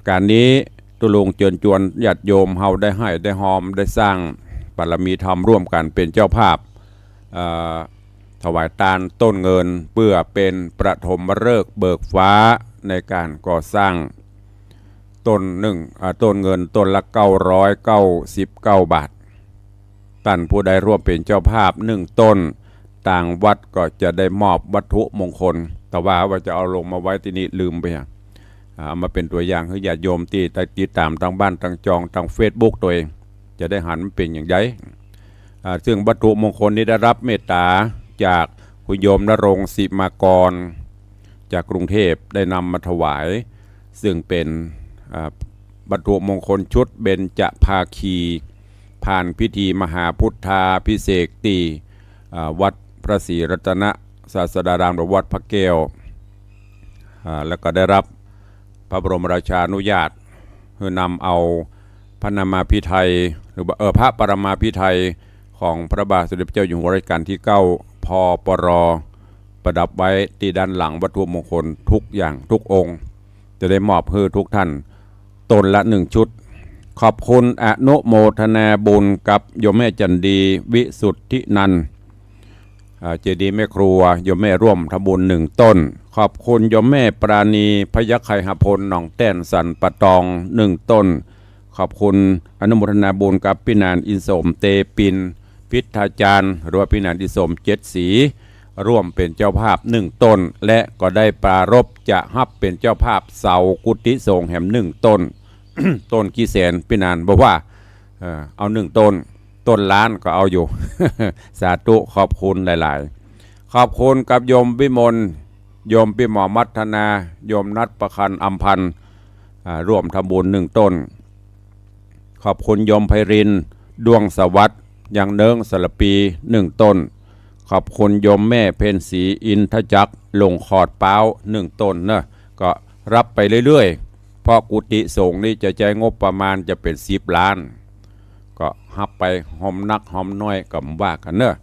ก๋านนี้ตุ๊ลุงเจิญจวนญาติโยมเฮาได้ไห้ได้ฮอม ได้สร้างบารมีธรรมร่วมกั๋นเป๋นเจ้าภาพ เอ่อ ถวายตานต้นเงิน เปื้อเป๋นปฐมฤกษ์เบิกฟ้าในก๋านก่อสร้าง ต้นนึ่ง อ่า ต้นเงินต้นละเก้าร้อยเก้าสิบเก้าบาท ต้านผู้ใดร่วมเป๋นเจ้าภาพนึ่งต้น ตางวัดก็จะได้มอบวัตถุมงคล แต่ว่า ว่าจะเอาลงมาไว้ตี้นี่ลืมไปอะ อ่า เอามาเป๋นตั๋วอย่างหื้อญาติโยมตี้ติดต๋ามตางบ้านตางจองตางเฟซบุ๊กตวย จะได้หันมันเป๋นอย่างใด อ่า ซึ่งวัตถุมงคลนี้ได้รับเมตต๋าจากคุณโยมณรงค์ สิมากร จากกรุงเทพฯ ได้นำมาถวาย ซึ่งเป๋น อ่า วัตถุมงคลชุดเบญจภาคี ผ่านพิธีมหาพุทธาภิเษกตี้ อ่า วัดพระศรีรัตนศาสดาราม หรือวัดพระแก้ว อ่า แล้วก็ได้รับพระบรมราชานุญาต หื้อนำเอาพระนามาภิไธย หรือว่า เอ่อ พระปรมาภิไธยของพระบาทสมเด็จพระเจ้าอยู่หัวรัชกาลตี้เก้า พปร ประดับไว้ตี้ด้านหลังวัตถุมงคลทุกอย่างทุกองค์ จะได้มอบหื้อทุกท่าน ต้นละนึ่งชุด ขอบคุณอนุโมทนาบุญกับโยมแม่จันดี วิสุทธินันท์ อ่า เจดีย์แม่ครัว โยมแม่ร่วมทำบุญนึ่งต้น ขอบคุณโยมแม่ปราณี พยัคฆไคหพล หนองแต้น สันป่าตอง นึ่งต้น ขอบคุณอนุโมทนาบุญกับปี้หนานอินสม เตปิน พิทธาจารย์ หรือว่าปี้หนานอินสม เจ็ดสี ร่วมเป๋นเจ้าภาพนึ่งต้น และก็ได้ปรารภจะฮับเป๋นเจ้าภาพเสากุฏิสงฆ์แหมนึ่งต้น ต้นกี่แสนปี้หนานบ่ว่า เอ่อ เอานึ่งต้น ต้นล้านก็เอาอยู่ สาธุ ขอบคุณหลายๆ ขอบคุณกับโยมวิมล โยมปี้หมอมัทนา โยมนัทประคันอำพันธ์ อ่า ร่วมทำบุญนึ่งต้น ขอบคุณโยมไพรินทร์ ด้วงสวัสดิ์ ยังเนิ้ง สารภี นึ่งต้น ขอบคุณโยมแม่เพ็ญศรี อินทจักร หลงขอดป๊าว นึ่งต้นเนาะ ก็ฮับไปเรื่อยๆ เพราะกุฏิสงฆ์นี่จะใจ๊งบประมาณจะเป๋นสิบล้าน ก็ฮับไปหอมนักหอมน้อยก็ว่ากั๋นเนาะ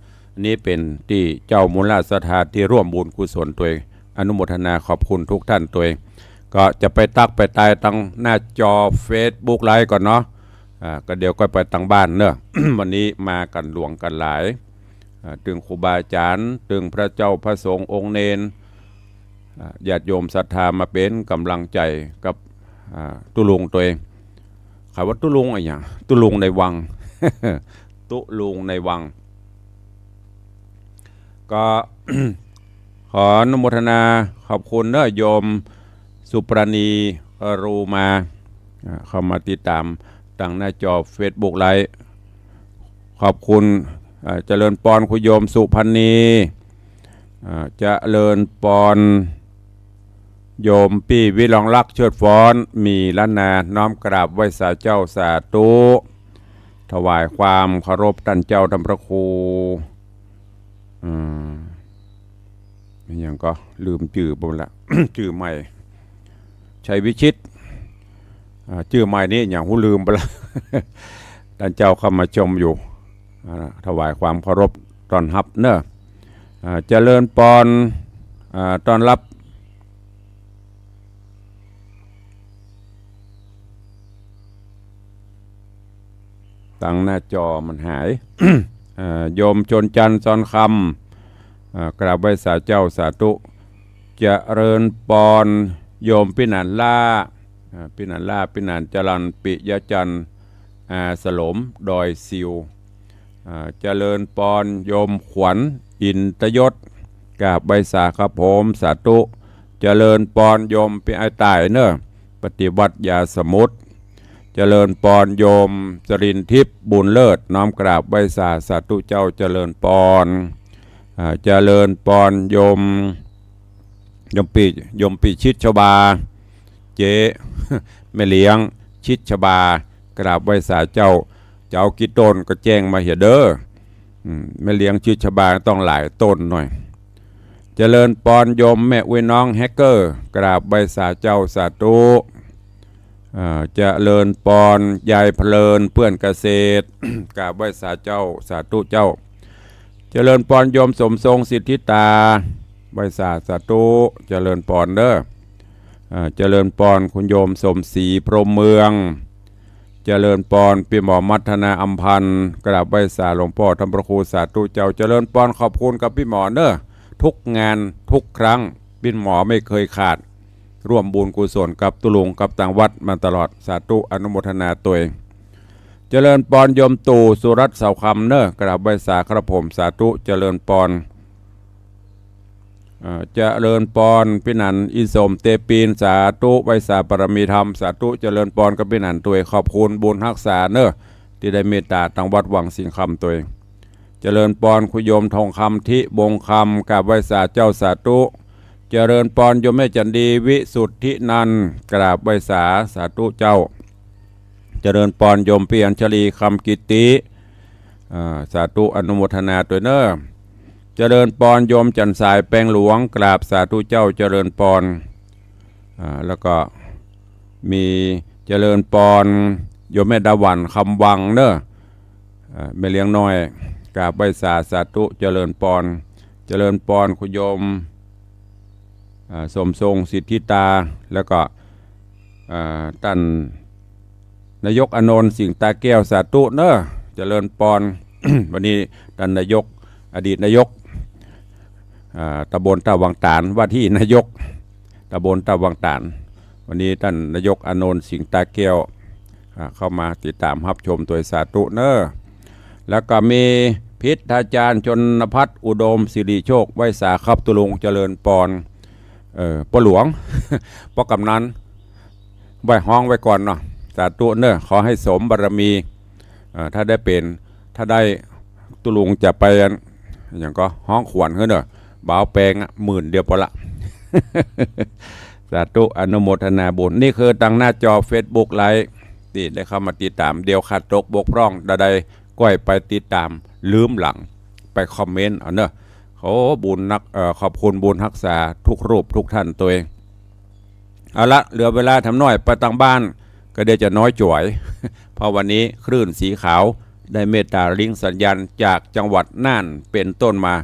นี่เป๋นตี้เจ้ามูลศรัทธาตี้ร่วมบุญกุศลตวย อนุโมทนาขอบคุณทุกท่านตวย ก็จะไปตั๊กไปตายตางหน้าจอเฟซบุ๊กไลฟ์ก่อนเนาะ อ่า ก็เดี๋ยวก็ไปตางบ้านเนาะ วันนี้มากั๋นหลวงกั๋นหลาย อ่า ตึงครูบาอาจ๋ารย์ ตึงพระเจ้าพระสงฆ์องค์เณร อ่า ญาติโยมศรัทธามาเป๋นก๋ำลังใจ๋กับ อ่า ตุ๊ลุงตวย ใค่ว่าตุ๊ลุงอะหยัง ตุ๊ลุงในวัง ตุ๊ลุงในวัง ก็ ขออนุโมทนาขอบคุณเนอะ โยมสุปราณี รูมา อ่า เข้ามาติดต๋ามตางหน้าจอเฟซบุ๊กไลฟ์ ขอบคุณ อ่า เจริญปอนคุณโยมสุพรรณี อ่า เจริญปอนโยมปี้วิรองรักเชิดฟ้อน มีล้านนา น้อมกราบไหว้สาเจ้าสาธุ ถวายความเคารพต้านเจ้าต้านพระครู อืม อะหยังก็ลืมจื้อไปละ จื้อใหม่ ชัยวิชิต อ่า จื้อใหม่นี้อะหยังฮู้ลืมไปละ ต้านเจ้าเข้ามาชมอยู่ อ่า ถวายความเคารพต้อนฮับเนอะ อ่า เจริญปอน อ่า ต้อนฮับ ตางหน้าจอมันหาย อ่า โยมชนจันทร์ ซอนคำ อ่า กราบไหว้สาเจ้าสาธุ เจริญปอนโยมปี้หนานล่า อ่า ปี้หนานล่า ปี้หนานจรัญ ปิยะจันทร์ อาสลม ดอยสิว อ่า เจริญปอนโยมขวัญ อินทยศ กราบไหว้สาครับผม สาธุ เจริญปอนโยมปี้อ้ายต่ายเนอะ ปฏิวัติยาสมุทร เจริญปอนโยมจรินทิพย์ บุญเลิศ น้อมกราบไหว้สา สาธุเจ้า เจริญปอน อ่า เจริญปอนโยม โยมปี้ โยมปี้ชิดชบา เจ๊ แม่เลี้ยงชิดชบา กราบไหว้สาเจ้า จะเอากี่ต้นก็แจ้งมาเหียเด้อ อืม แม่เลี้ยงชิดชบาต้องหลายต้นหน่อย เจริญปอนโยมแม่อุ๊ยน้องแฮกเกอร์ กราบไหว้สาเจ้าสาธุ อ่า เจริญปอนยายเพลินเปื้อนเกษตร กราบไหว้สาเจ้าสาธุเจ้า เจริญปอนโยมสมทรงสิทธิตา ไหว้สาสาธุ เจริญปอนเด้อ อ่า เจริญปอนคุณโยมสมศรีพรหมเมือง เจริญปอนปี้หมอมัทนาอำพันธ์ กราบไหว้สาหลวงป้อต้านพระครูสาธุเจ้า เจริญปอนขอบคุณกับปี้หมอเนอะ ทุกงานทุกครั้งปี้หมอไม่เคยขาด ร่วมบุญกุศลกับตุ๊ลุงกับตางวัดมาตลอด สาธุอนุโมทนาตวย เจริญปอนโยมตู่สุรัตน์เสาคำเนอะ กราบไหว้สาครับผม สาธุ เจริญปอน เอ่อ เจริญปอนปี้หนานอินสมเตปีน สาธุ ไหว้สาบารมีธรรม สาธุ เจริญปอนกับปี้หนานตวย ขอบคุณบุญฮักษาเนอะ ตี้ได้เมตต๋าตางวัดวังสิงห์คำตวย เจริญปอนคุณโยมทองคำ ทิวงศ์คำ กราบไหว้สาเจ้าสาธุ เจริญปอนโยมแม่จันดี วิสุทธินันท์ กราบไหว้สาสาธุเจ้า เจริญปอนโยมปี้อัญชลี คำกิตติ อ่า สาธุอนุโมทนาตวยเนอะ เจริญปอนโยมจันทร์สายแปงหลวง กราบสาธุเจ้า เจริญปอน อ่า แล้วก็มีเจริญปอนโยมแม่ดาหวัน คำวังเนอะ อ่า แม่เลี้ยงน้อย กราบไหว้สาสาธุ เจริญปอน เจริญปอนคุณโยม อ่า สมทรงสิทธิตา แล้วก็ อ่า ต้านนายกอานนท์ สิงห์ตาแก้ว สาธุเนอะ เจริญปอน วันนี้ต้านนายก อดีตนายก อ่า ตำบลต้าวังต๋าน ว่าตี้นายกตำบลต้าวังต๋าน วันนี้ต้านนายกอานนท์ สิงห์ตาแก้ว อ่า เข้ามาติดต๋ามฮับชมตวย สาธุเนอะ แล้วก็มีพิธาจารย์ชนพัฒน์ อุดมสิริโชค ไหว้สาครับตุ๊ลุง เจริญปอน เอ่อ ป้อหลวง ป้อกำนัน ไหว้ฮ้องไว้ก่อนเนาะ สาธุเนอะ ขอหื้อสมบารมี เอ่อ ถ้าได้เป๋น ถ้าได้ตุ๊ลุงจะไป อะหยังก็ฮ้องขวัญหื้อเนอะ บ่าวแปงอะ หมื่นเดียวปอละ สาธุอนุโมทนาบุญ นี่คือตางหน้าจอเฟซบุ๊กไลฟ์ ตี้ได้เข้ามาติดต๋าม เดี๋ยวขาดตกบกพร่องใดๆ ก้อยไปติดต๋าม ลืมหลัง ไปคอมเมนต์เอาเนอะ ขอบุญนัก เอ่อ ขอบคุณบุญฮักษาทุกรูปทุกท่านตวย เอาละ เหลือเวลาทำน้อยไปตางบ้าน ก็เดี๋ยวจะน้อยจ๋วย เพราะวันนี้คลื่นสีขาวได้เมตต๋าลิงก์สัญญาณจากจังหวัดน่านเป๋นต้นมา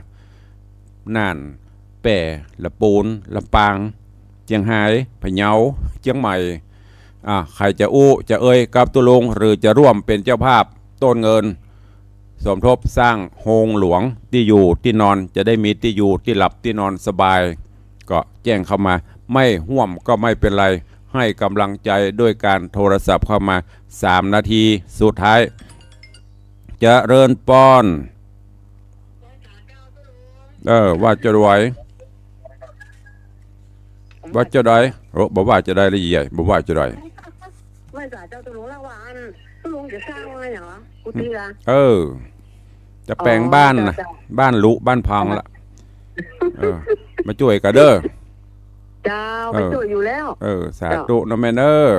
น่าน แป้ ละปูน ลำปาง เจียงฮาย พะเยา เจียงใหม่ อ่า ใผจะอู้จะเอ่ยกับตุ๊ลุง หรือจะร่วมเป๋นเจ้าภาพโต้นเงิน สมทบสร้างโฮงหลวง ตี้อยู่ตี้นอน จะได้มีตี้อยู่ตี้หลับตี้นอนสบาย ก็แจ้งเข้ามา ไม่ฮ่วมก็ไม่เป๋นไร หื้อกำลังใจ๋ด้วยก๋านโทรศัพท์เข้ามา สามนาทีสุดท้าย เจริญปอน เออ ว่าจะไหว ว่าจะได้ โอ้ บ่ว่าจะได้ละเอียด บ่ว่าจะได้ ไม่จ๋า เจ้าตุ๊ลุงละว่าอัน ตุ๊ลุงจะสร้างว่าหยังหรอ กูเตื้อ เออ จะแปลงบ้านนะ อ๋อ จ้ะ จ้ะ บ้านลุ บ้านพังละ เออ มาจ้วยกั๋นเด้อ เจ้า เออ ไปจ้วยอยู่แล้ว เออ สาธุ เจ้า เนาะแม่เนาะ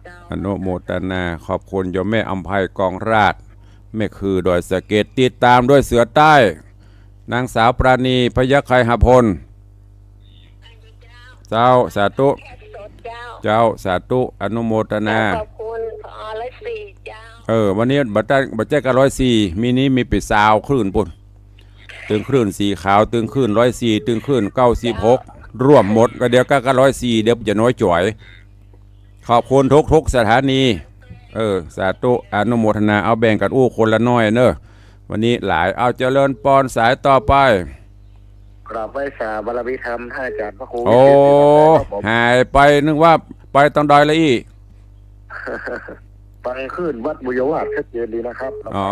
เจ้า อนุโมทนา ขอบคุณโยมแม่อำไพกองราช แม่คือดอยสะเก็ด ติดตามด้วยเสือใต้ นางสาวปราณี พยัคฆไคหพล เจ้า สาธุ เจ้า สาธุ อนุโมทนา เจ้า ขอบคุณ ผอ. ร้อยสี่ เจ้า เออ วันนี้บ่ได้ บ่ใจ้ก้าร้อยสี่ มีนี้มีไปซาวคลื่นปู๊น ตึงคลื่นสีขาว ตึงคลื่นร้อยสี่ ตึงคลื่นเก้าสิบหก ร่วมหมด ก็เดี๋ยวก้า ก้าร้อยสี่ เดี๋ยวจะน้อยจ๋อย ขอบคุณทุกๆ สถานี เออ สาธุ อนุโมทนา เอาแบ่งกั๋นอู้คนละน้อยเนาะ วันนี้หลาย เอาเจริญปอน สายต่อไป กราบไหว้สาบารมีธรรมท่านอาจารย์พระครู โอ้ วิเชษฐ์ ศิริพันธ์ชัยครับผม หายไป นึกว่าไปตางใดละอี้ ฟังคลื่นวัดบุญยวาสชัดเจนดีนะครับ อ๋อ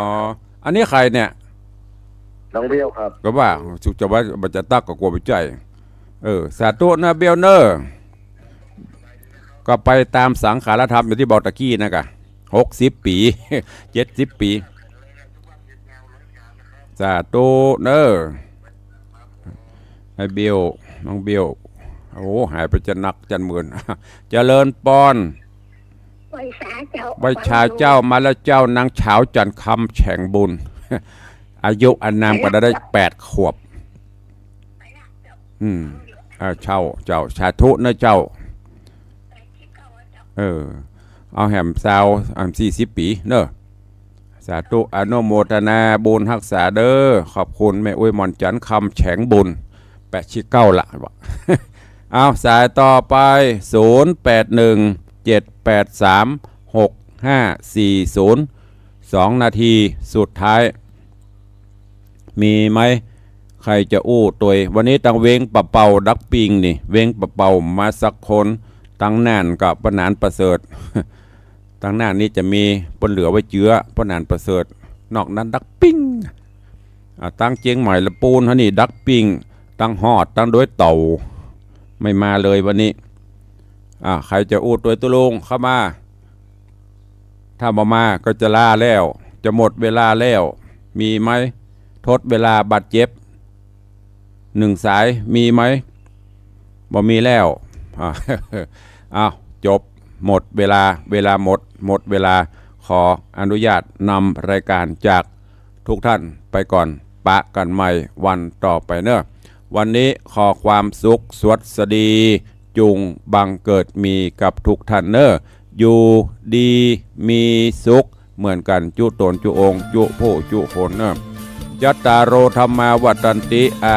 อันนี้ใครเนี่ย น้องเบี้ยวครับ ก็ว่า สุขจะว่าบ่จะตั๊กก็กลัวไปใจ้ เออ สาธุนะเบี้ยวเนาะ ก็ไปตามสังขารธรรมอย่างตี้บอกตะกี้นะกะ หกสิบปี๋ เจ็ดสิบปี๋ สาธุเนาะ ไอ้เบี้ยว น้องเบี้ยว โอ้ หายไปจะนักจะเมิน เจริญปอน ไหว้สาเจ้า ไหว้สาเจ้า มาแล้วเจ้า นางสาวจันทร์คำแฉ่งบุญ อายุอานามก็ได้แปดขวบ อืม อ่า เจ้า เจ้า สาธุนะเจ้า เออ เอาแหมซาว อัน สี่สิบปี๋เนาะ สาธุ อนุโมทนาบุญฮักษาเด้อ ขอบคุณแม่อุ๊ยหม่อนจันทร์คำแฉ่งบุญ แปดสิบเก้าละ เอา สายต่อไป ศูนย์แปดหนึ่ง เจ็ดแปดสาม หกห้าสี่ศูนย์ สองนาทีสุดท้าย มีไหม ใครจะอู้ตวย วันนี้ตางเวงป่าเป่าดักปิงนี่ เวงป่าเป่ามาสักคน ตางน่านก็ป้อหนานประเสริฐ ตางน่านนี่จะมีป้อเหลือไว้เจื้อ ป้อหนานประเสริฐ นอกนั้นดักปิง อ่า ตางเจียงใหม่ละปูนฮะนี่ดักปิง ตางฮอด ตางดอยเต่า ไม่มาเลยวันนี้ อ่า ใครจะอู้ตวยตุ๊ลุงเข้ามา ถ้าบ่มาก็จะลาแล้ว จะหมดเวลาแล้ว มีไหม ทดเวลาบาดเจ็บ หนึ่งสาย มีไหม บ่มีแล้ว อ่า อ้าว จบ หมดเวลา เวลาหมด หมดเวลา ขออนุญาตนำรายการจากทุกท่านไปก่อน ปะกั๋นใหม่วันต่อไปเนาะ วันนี้ขอความสุขสวัสดี จุ่งบังเกิดมีกับทุกท่านเนาะ อยู่ดีมีสุขเหมือนกั๋น จุ๊ต๋นจุ๊องค์ จุ๊ผู้จุ๊คนเนาะ จัตตาโร ธัมมา วัฑฒันติ อา